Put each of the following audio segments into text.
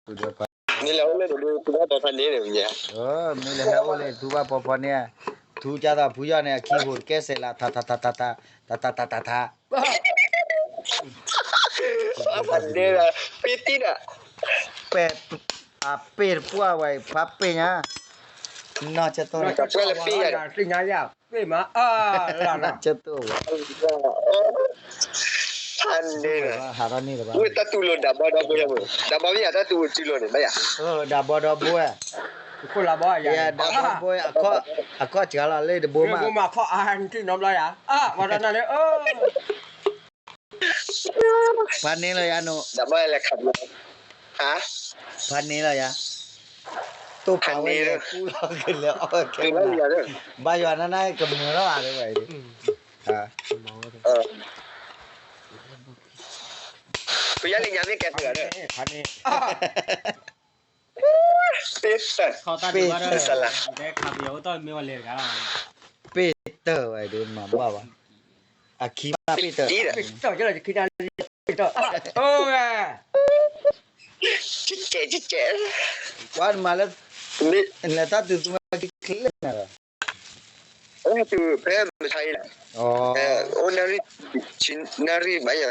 မ့ၢ်လဲၤအိၣ်လၢဒၢးဒိၣ်ထူဘၣ်ပီၤဖးန့ၣ်ဒီးမ့ၢ်ဧါ, မ့ၢ်လဲၤဟဲအိၣ်လၢထူဘၣ်ပီၤဖးန့ၣ်, ထူကၢ်သီးဖုယီၢ်န့ၣ် အခံဟိးတကဲစဲးလး ထးထးထးထးထး, ထးထးထးထးထး, ဖးန့ၣ်ဒီး ပ့ၢ်တံၢ်ဒီး ပဲၢ်, အပ့ၢ်တပှၢ်ဝဲအံၤ ဖးပ့ၢ်ညါ, နီၢ်ဆၢတိၢ်, ပှၢ်လၢပ့ၢ်ယၤဒီး သ့ၣ်ညါယၤ ပ့ၢ်မး, နီၢ်ဆၢတိၢ်ဝဲ ဖးန့ၣ်ဒီး ဟးထီၣ်န့ၣ်တဘၣ်, ဝဲတၢ်တူၢ်လိာ်ဒၣ်ဘီဒီဘိယၤမ့ၢ် ဒၣ်ဘီမ့ၢ်ယၤတၢ်တူၢ်လိာ်ဒၣ်ဘီဒီဘိဝဲ, ဒၣ်ဘီဒီဘိ, ဒၣ်ဘီဘိ, အခီၣ်စှၤလီၤလၢတဘိမး, ဘိမးခီၣ်အါနထံၣ်နီဘျီယၤ, ဝဲဒၣ်န့ၣ် ဖးန့ၣ်လီၤယၤနိ, ဖးန့ၣ်လီၤယၤ, တိၢ်ဖးဝဲလဲၤပူလီၤကလဲၤအီၣ်ခဲ, ဘါယွၤနၤနၤကမုာ်လီၤဧါ, ဖုယီၢ်လံညါမ့ၢ်ကဲသုးဧါ, ပ့ၢ်တၢၢ်, ပ့ၢ်တၢၢ်ဝဲဒၣ်မၤဘၣ်ဘၣ်, အခံဘၣ်ပ့ၢ်တၢၢ်, ပ့ၢ်တၢၢ်, ကွၢ်နမၤလၢ နလဲၤတၢ်တုၤသူမၤခံချ့နၤဒီး, ဖဲမဆါအံၤလီၤ, အိၣ်နၣ်ရံၣ်, နၣ်ရံၣ်ဘၣ်ယၤ,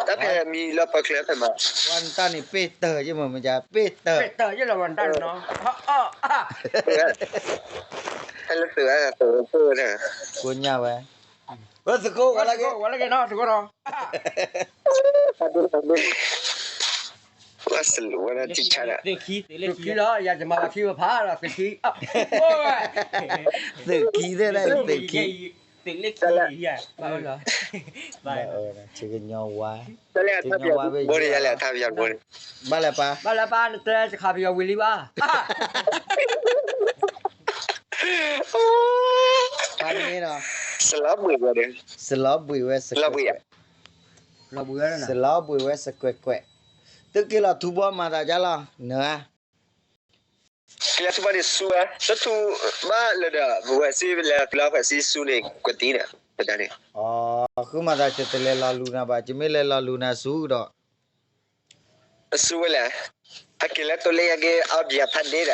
တၢ်ဖဲမံလီၤပၢချၢဖဲမး, ကွၢ်နတၢ်န့ၣ်ပ့ၢ်တၢၢ်ယမ့ၢ်မ့ၢ်ယၤ ပ့ၢ်တၢၢ်, ဟဲလၢသုး, ကိညၢ်ဝဲ, ဝဲသုးခိၣ်ဝဲလၢက့, ဝဲလၢက့နီၤသုးခိၣ်နီၤ သုးခံလီၤ ယၤယမၤလီၤခံဝဲဖးလီၤသုးခံ, သုးခံသ့ၣ်ဒၣ်အံၤ သုးခံ, သုးလၢခံ, ဆ့ကညီဝါ, ဆ့ကညီဝါဘၣ်လဲၤပၢ်, ဘၣ်လဲၤပၢ်နတဲတခါပယီၤဝံၤလံဘၣ်, ဖးန့ၣ်ဒီး, စလီၤဘှံးဝဲ, စလီၤဘှံးဝဲစကွဲးကွဲး, စလီၤဘှံးဝဲစကွဲးကွဲး, သုးက့ၤလီၤထူဘီမၤသးဒ်လဲၣ်, နၢၤဧါ ကလၢထူဘီန့ၣ်ဆူဝဲ, တထူဘၣ်လၢဒီး ပဝဲစံးလဲၤကျီဖဲစံးဆူန့ၣ် ကွဲးတံၢ်ဒီး, ပတၢ်န့ၣ်, ဃုမၤသးယတလဲၤလီၤလူၤနၤဘၣ်, ယမ့ၢ်လဲၤလီၤလူၤနၤဆူဒီး, အဆူဝဲလဲၣ်, အက့ၤလၢတိလ့အက့ၤ အီၣ်ဘံယၤဖးန့ၣ်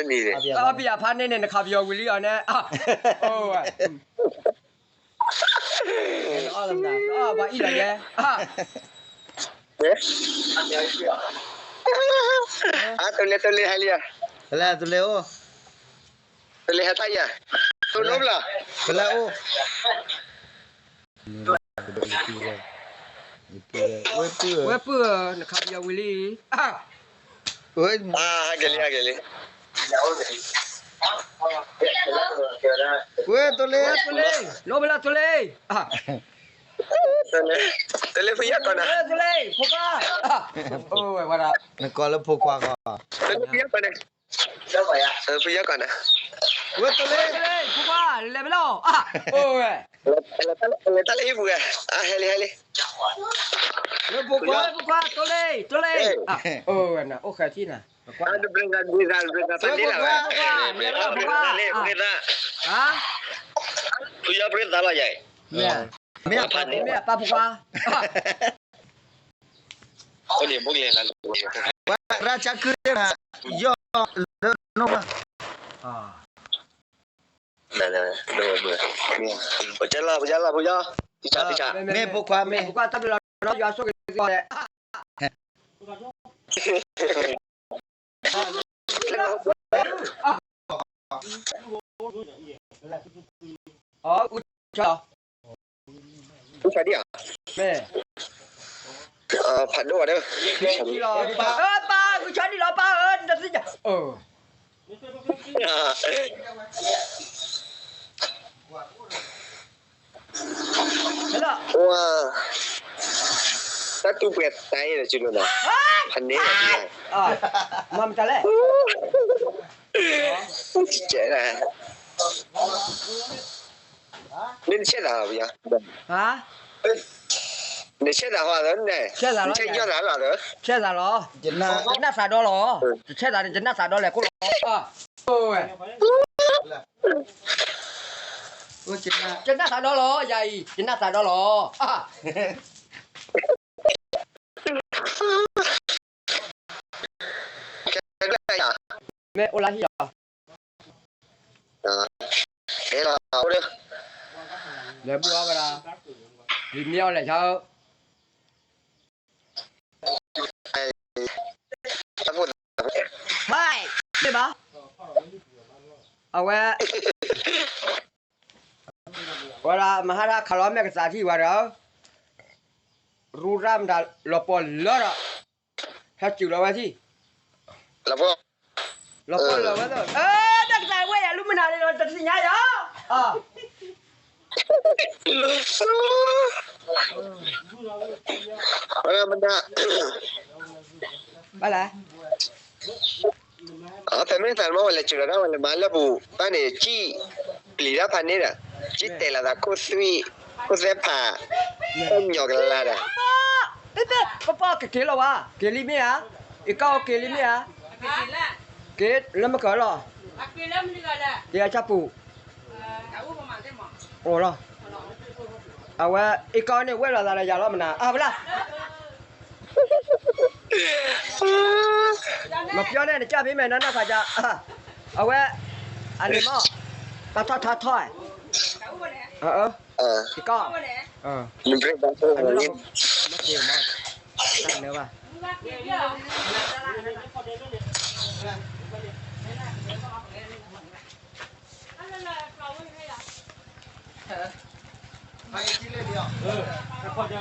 ဒီး, အီၣ်ဘံယၤဖးန့ၣ်န့ၣ် နခးပယီၤဝံၤလံအီၤန့ၣ်, အီၣ်ဘၣ်အံၣ်လီၤယဲ, အါ တလဲၤတလဲၤဟဲလံဧါ, တလဲၤတလဲၤအိၣ်, တလဲၤဟဲထါယၤ, တလိၣ်ဘၣ်လီၤ, တလဲၤအိၣ်, ဝဲပုၢ်ဧၢ, နခးပယီၤဝံၤလံ, ဟဲက့ၤလံ ဟဲက့ၤလံ, ဝဲတိလ့, တိလ့, လိၣ်ဘၣ်လီၤတိလ့, တလဲၤဖုယီၢ်ကီးနၤ, တိလ့, ဖိခွါ, နကိးလၢဖိခွါဃီ, တလဲၤဖုယီၢ်ကီးနၤ, ဖုယီၢ်ကီးနၤ, ဝဲတိလ့, ဖိခွါ, လဲၤဘၣ်လီၤ, အိၣ်ဝဲ, လဲၤတၢ်လၢဟံၣ်ပူၤဝဲ, အဟဲလံဟဲလံ, လၢဖိခွါ, ဖိခွါ, တိလ့, တိလ့, အိၣ်ဝဲနၤ အိၣ်ဃဲထံၣ်နၤ, တဘျီဂၤဒ်သး တဘျီဂၤသးန့ၣ်လၢၤဝဲ, ဖိခွါ, ဖိခွါ, ဖုယီၢ်ပြ့သးလီၤယၤအံၤ, မ့ၢ်အပၢ်ဖိခွါ, အိၣ်ဒံးဘိကလဲၤလၢ, ရၢ်ဆါခုသ့ၣ်နၤ, ယီၢ်လၢနိၣ်ဘၣ်, ပကလီၤ ပကလီၤ ဖိယီၢ်, မ့ၢ်ဖိခွါမ့ၢ်, ဖိခွါတၢ်ဘျုးလီၤ ယွၤဆိၣ်ဂ့ၤက့ၤလဲၣ် အီ အူဆါ, အူဆါဒံးဧါ, မ့ၢ်, ဖးဒိၣ်ဧါဒီး, ပၢ်, ပၢ်, အူဆါဒံးလီၤ ပၢ်ဧၢ, နတသ့ၣ်ညါ, ဟဲလီၤ, တၢ်တူၢ်ပှဲၤသးအံၤဒီး ကလိၤနၤ, ဖးန့ၣ်, မၤမတၤလဲၣ် ကဲ, မ့ၢ်နဆဲးသးဟီ, နဆဲးသးဟီ, နဆဲးညီသးလီၤ, ဆဲးသးလီၤ, ယနၢ်သးဒီလီၤ, တဆဲးသးန့ၣ် ယနၢ်သးဒီလဲၣ်ကိၣ်လီၤ, ယနၢ်သးဒီလီၤ, ယၤအံၤ ယနၢ်သးဒီလီၤ. မ့ၢ်အိၣ်လၢဟံၣ်လီၤ, လဲၤဘူၣ်အီၣ်ဝဲဒၣ်, ယမ့ၢ်အီၣ်လဲၤဆါဧၢ, ဟဲ, မ့ၢ်ဘၣ်, အဝဲ ဝဲဒၣ်မဟါတၢ်ခးလီၤမဲာ်ကသးထံၣ်ဝဲဒီး, ရူရၣ်မတၤလီၤပီၢ်လၢဒီး, ဟဲစူၤလီၤဝဲထံၣ်, လီၤပီၢ်လၢဝဲသ့ၣ်, တၢ်ကသးဝဲယၤလူမနုၤန့ၣ်လီၤ တသ့ၣ်ညါယၤ, ဘၣ်လဲၣ် ဖဲမ့ၢ်သးမ့ၢ်ဝဲလဲၤစူၤလီၤတၢ်ဝဲလဲၤမၤလၢပူၤဘၣ်န့ၣ် ကံၣ်ပျံၤတၢ်ဖးန့ၣ်ဒီး, ကံၣ်တဲာ်လီၤသးခိၣ်သွံၣ်, ခိၣ်သဲဖး, ခိၣ်ညီၣ်ကလၤဒီး, ပပီၢ်ကက့ၤလီၤဝဲ, က့ၤလံမ့ၢ်ဧါ, အံၤကီၢ်က့ၤလံမ့ၢ်ဧါ, က့ၤလၢမကၢၤလီၤ, က့ၤအဆၣ်ပူၤ, အိၣ်လီၤ, အဝဲ အံၤကီၢ်န့ၣ်ဝဲလိာ်သးဒီးယၤလီၤမနၤ အါဖဲလၢ မပြောနဲ့ နကြပ်ပေးမယ်နော် နောက်ခါကျ အဝဲ အန့ၣ်မ့ၢ် တၢ်ထီၣ်ထီထီၣ် ကီၢ် ကီၢ် နဘြ့ၣ်ဘၣ် မ့ၢ်က့ၤမ့ၢ် တၢ်နၢဘၣ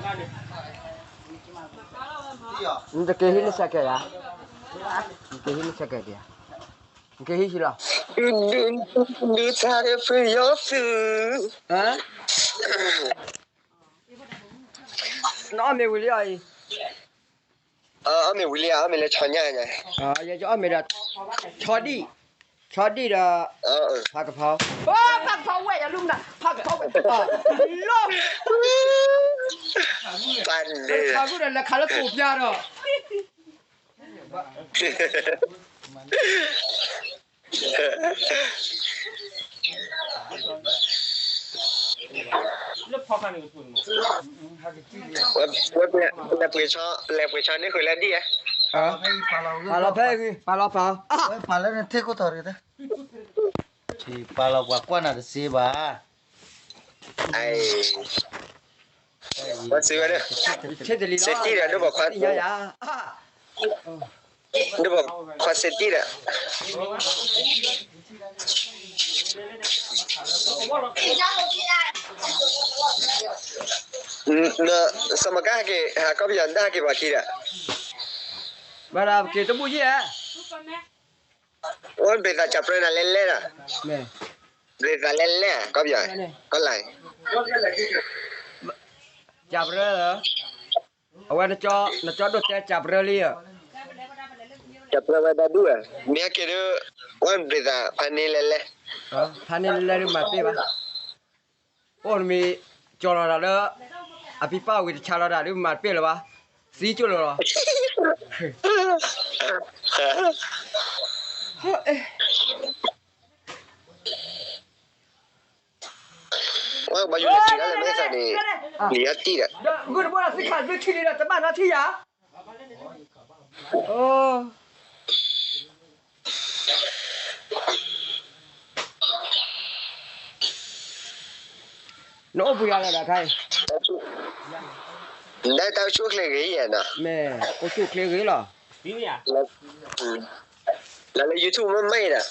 ် နတက့ၤဟံးနစဲးကဲးယၤ, နက့ၤဟံးနစဲးကဲးဒံးဧါ, နက့ၤဟံးဆံးလီၤ, ဒုးဆါဒီးဖုယီၤသုး, နအီၣ်မ့ၤဝံၤလံအီၤအံၤ, အီၣ်မ့ၤဝံၤလံ အီၣ်မ့ၤလၢဆီညါညါ, ယအီၣ်မ့ၤဒီး ဆီဒံၣ်, ဆီဒံၣ်ဒီး ဖးကဖီ, ဖးကဖီဝဲ ယလူၤမနုၤ ဖးကဖီဝဲ, လီၤ, ခးဂုၢ်ဒီးလဲၤခးလၢကိးပျါဒီး လဲၤပှ့ၤဆီန့ၣ်ဃုာ်လၢဒ်ဧါ, ပာ်လီၤဖဲအံၤ ပာ်လီၤပာ်, ပာ်လီၤဖဲအံၤ, ပာ်လီၤပာ်, ပာ်လီၤပှၤကွၢ်နၤတစ့ဘၣ်, ပှၤစံးဝဲဒၣ်, စ့တံၢ်ဒီး ဒိၣ်ဘၣ်ခွါ, ဒိၣ်ဘၣ်ခွါစ့တံၢ်ဒီး စီၤမကဟဲက့ၤ ဟးကီၢ်ပယီၤ နတဟဲက့ၤပှၤခံဒီး, ဘၣ်ဒီးက့ၤတဘူၣ်ယဲၢ်ဧါ, အိၣ်ဘျ့းသးကၢ်ပြၢနၤလဲၣ်လဲၣ်ဒီး, ဘျ့းသးလဲၣ်လဲၣ် ကီၢ်ပယီၤ, ကီၢ်လၢ်, ကၢ်ပြၢ, အဝဲနကၠီဒိၣ်တဲကၢ်ပြၢလံဧါ, ကၢ်ပြၢဝဲဒၣ်ဒူၣ်ဧါ, မ့ၢ်ဟဲက့ၤဒီး, အိၣ်ဘျ့းသးဖးန့ၢ်လဲၣ်လဲၣ်, ဖးန့ၢ်လဲၣ်လဲၣ်ဒုးမၤတ့ၢ်ဘၣ် အိၣ်တမံၤ ကၠီလီၤတၢ်လၢ အပံပာ်ဝံၤတဆါလီၤတၢ်ဒုးမၤတပ့ၢ်လၢၤဘၣ်, သံကၠိၣ်လီၤလီၤ, ဘၣ်ယိၣ်လဲၤထံၣ်ဒၣ်လဲၣ်မ့ၢ်သးန့ၣ်, လံာ်အတံၢ်ဒီး, ဂုၢ်တဘိဒီးသံခးဘျုးထံလံဒီး တဘၣ်နီထံၣ်ယၤ, နအိၣ်ဘှံးဂၤလီၤဒၣ်ခါအံၤ, နတၢ်အိၣ်ဆူၣ်အိၣ်ချ့ဂ့ၤယဲၢ်နီၤ, မ့ၢ်အိၣ်ဆူၣ်အိၣ်ချ့ဂ့ၤလီၤ, လၢလၢ YouTube မ့ၢ်မ့ၢ်ဒီး,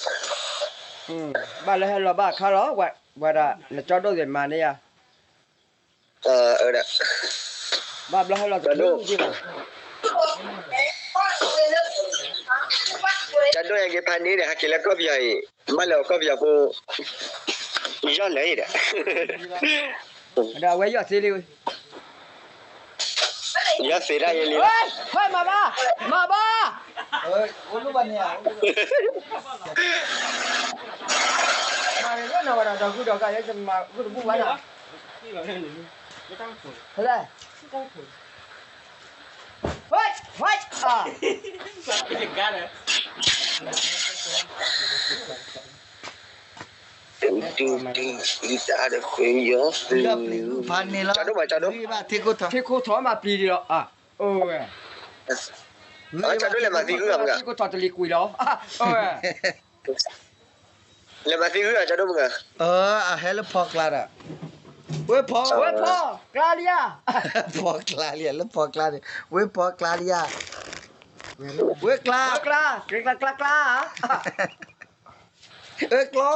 ဘၣ်လၢဟဲလီၤဘၣ်အခါလီၤ, ဝဲဒၣ်နကၠီဒိၣ်သ့ၣ်မၤန့ၢ်ယၤ ဘၣ်ဘျီဟဲလီၤတကလုာ်, ကၠီဒိၣ်ယက့ၤဖးန့ၢ်ဒီး ဟဲက့ၤလၢကီၢ်ပယီၤအံၤ, ဘၣ်လၢကီၢ်ပယီၤဖိ, ယီၢ်လၢအံၤဒီး, ဒီးအဝဲယီၢ်သ့လံ, ယီၢ်သ့ဒၣ်ယဲလံ, ဟဲမၤဘၣ်, မၤဘၣ်, မၤန့ၣ်လၢနဝဲဒၣ်ဒီးဂုၢ်ဒီးဂၤ ယဲယမၤဂုၢ်တဘူၣ်ဘၣ်နီၤ, ဖဲလဲၣ် ဝဲ, ဝဲ, ဖးန့ၢ်လီၤ, ထံခိၣ်ထီၣ်မၤပျံၤဒံးလီၤ, အိၣ်ဝဲ, အကၠီဒိၣ်လဲၤမၤသံဂုၢ်အီၤမ့ၢ်ဧါ, လဲၤမၤသံဂုၢ်အကၠီဒိၣ်မ့ၢ်ဧါ, အဟဲလၢဖီကျါဒီး, ဝဲဖီ, ဝဲဖီ, ကျါလံဧါ, ဖီကျါလံဧါ, လၢဖီကျါန့ၣ်, ဝဲဖီကျါလံဧါ, ဝဲကျါ, ဝဲကျါ, ကျါ, ကျါ, ကျါ, အၢကျီ,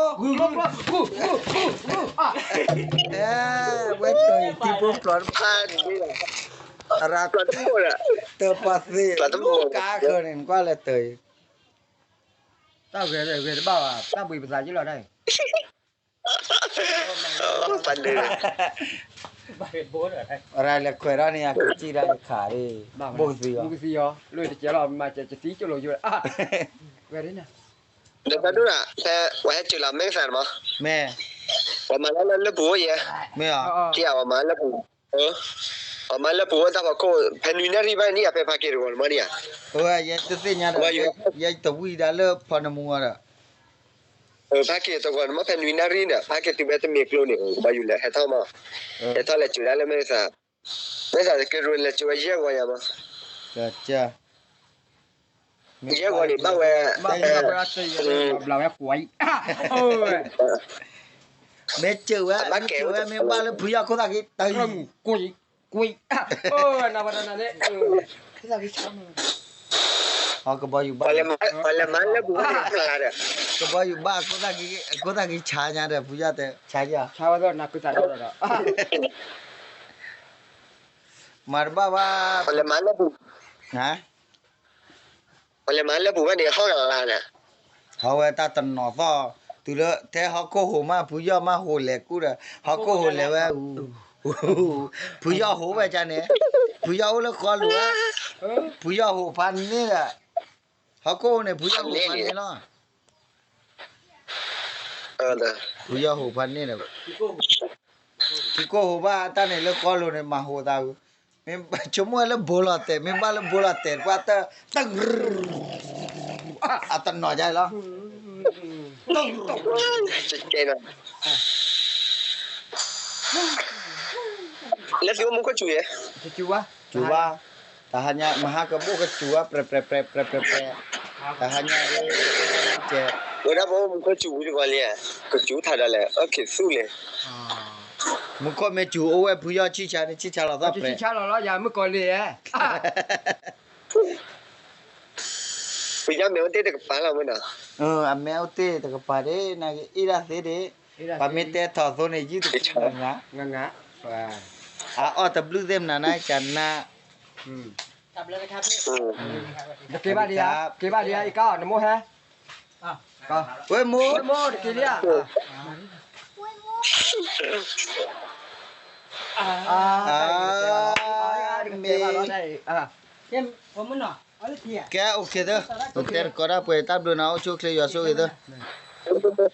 ဝဲတၢ်အံၤ ထံဖိဖျိးတဖၣ်, အရၣ်, တၢ်ပှၤသ့ၣ်, ကါဃၢၤန့ၣ် နကွၢ်လၢတၢ်အံၤ, တၢ်ဂဲၤဂဲၤတဘၣ်ဘၣ်, တၢ်ဘှံးပသးက့လီၤတၢ်အံၤ, အရၣ်လဲၤခွဲးထီၣ်န့ၣ် အကစံၣ်ဒၣ်ယခးဒ်, ဘိၣ်ကသံအီၤ, ဘိၣ်ကသံအီၤ, လၢတကဲလီၤ မၤစၢၤကသံကလိာ်ယိ, ဝဲဒ်န့ၣ် ဒီးတၢ်ဒိၣ်ဒၣ် ဖဲပှၤဟဲစၢၤလီၤမဲာ်သၣ်န့ၣ်မး, မ့ၢ်, ပှၤမၤလၢလၢပူၤအိၣ်ယဲ, မ့ၢ်, ပှၤမၤလၢပူၤ, ပှၤမၤလၢပူၤအိၣ်တၢ်ဖီခိၣ် ဖဲနွံနၣ်ရံၣ်ဘၣ်န့ၣ် အဖဲဖးက့ၤတဂီၤန့ၣ်မးန့ၣ်ဧါ, ယဲတသ့ၣ်ညါဒီး, ယဲတဝံၣ်ဒၣ်လၢဖီနမူအီၤဒီး ဖးက့ၤတဂီၤန့ၣ်မး ဖဲနွံနၣ်ရံၣ်န့ၣ် ဖးက့ၤတုၤဖဲတမ့ၢ်ကျိန့ၣ် ကဘၣ်ယူၤလဲၤဟဲထီၣ်မး, ဟဲထီၣ်လဲၤစၢၤဒၣ်လၢမဲာ်သၣ်, မဲာ်သၣ်ကဲရိလဲၤစၢၤဝဲယဲၢ်ဂီၤယၤမး, ယဲၢ်ဂီၤန့ၣ် ဘၣ်ဝဲ, ဘျးဝဲကွံ, မ့ၢ်စၢၤဝဲ, မ့ၢ်စၢၤဝဲ မ့ၢ်ဘၣ်လၢဖုယီၢ်ခိၣ်သၣ်က့ၤတၢ်, ကွံ, ကွံ, နဝတနန့ၣ်, ကဘီယူၤဘၣ်, ကဘီယူၤဘၣ်, ခိၣ်သၣ်က့ၤဆါညါဒီး ဖုယီၢ်တဲ, ဆါဝဲဒီးနၤ မၤတဘၣ်ဘၣ်, ပှၤလဲၤမၤလၢပူၤဘၣ်န့ၣ် ဟီၣ်ဂၤလၢ်န့ၣ်, ဟီၣ်ဝဲတၢ်တနီၤသီၣ်, တုၤလၢထဲဟီၣ်ခိၣ်ဟိးမး ဖုယီၢ်မးဟိးလဲၤကူၣ်ဒီး ဟီၣ်ခိၣ်ဟိးလဲၤဝဲ, ဖုယီၢ်ဟိးဝဲကန့ၣ်, ဖုယီၢ်အိၣ်လၢဃီလိၤဝဲ, ဖုယီၢ်ဟိးဖးန့ၣ်ဒီး, ဟီၣ်ခိၣ်န့ၣ် ဖုယီၢ်ဟိးဖးန့ၣ်လီၤ. ဖုယီၢ်ဟိးဖးန့ၣ်ဒီး, ထံကိၢ်ဟိးဘၣ်တၢ်န့ၣ်လၢဃီလိၤန့ၣ် မၤဟိးသး, မ့ၢ်ဆိကမိၣ်ဝဲလၢဘိလီၤတဲာ် မ့ၢ်ဘၣ်လၢဘိလီၤတဲာ် ပှၤတၢ်, အတနီၤဒ်အံၤလီၤ. လၢသုအိၣ်မူခိၣ်စူၤယဲၢ်, စူၤဘၣ်, တဟါညါမဟါကဘိၣ်ကစူၤဝဲ ပြဲးပြဲးပြဲးပြဲးပြဲး, တဟါညါဒ်, ဝဲဒၣ်ပအိၣ်မူခိၣ်စူၤဝံၤတဂီၤလံ, ကစူၤထးဒီးလဲၣ် အီၣ်က့ၤသူၣ်လဲၣ်, မူခိၣ်မ့ၢ်စူၤအိၣ်ဝဲဖုယီၢ်ဆံၣ်ဆါန့ၣ် ဆံၣ်ဆါလီၤသီၣ်ပြဲး, ဆံၣ်ဆါလီၤလီၤ ယၤမုၣ်ကီၤလံၢ်ဧၢ ဖုယီၢ်မ့ၢ်အိၣ်တ့ၢ်တကပၤလီၤမ့ၢ်နီၤ, အမဲအိၣ်တ့ၢ်တကပၤဒ် နကအ့ၣ်ဒၣ်သ့ဒ်, ပှၤမ့ၢ်တဲထီၣ်သိန့ၣ် ယုၢ်တထူၣ်လီၤညါ, အအီၣ်တဘျုးသ့ၣ်မနုၤနကနၣ်, က့ၤဘၣ်ဒံးဧါ, က့ၤဘၣ်ဒံးဧါ, အံၤကါအီၤ နမိၢ်ဟဲ, ဝဲမိၢ်, ဝဲမိၢ်တက့ၤလံဧါ, မ့ၢ်, ကဲ အိၣ်ခ့သၢ, ပတဲတကိးဒၣ်ပှဲၤ တၢ်ဘျုးနၤ အိၣ်ဆူၣ်အိၣ်ချ့ ယွၤဆိၣ်ဂ့ၤသၢ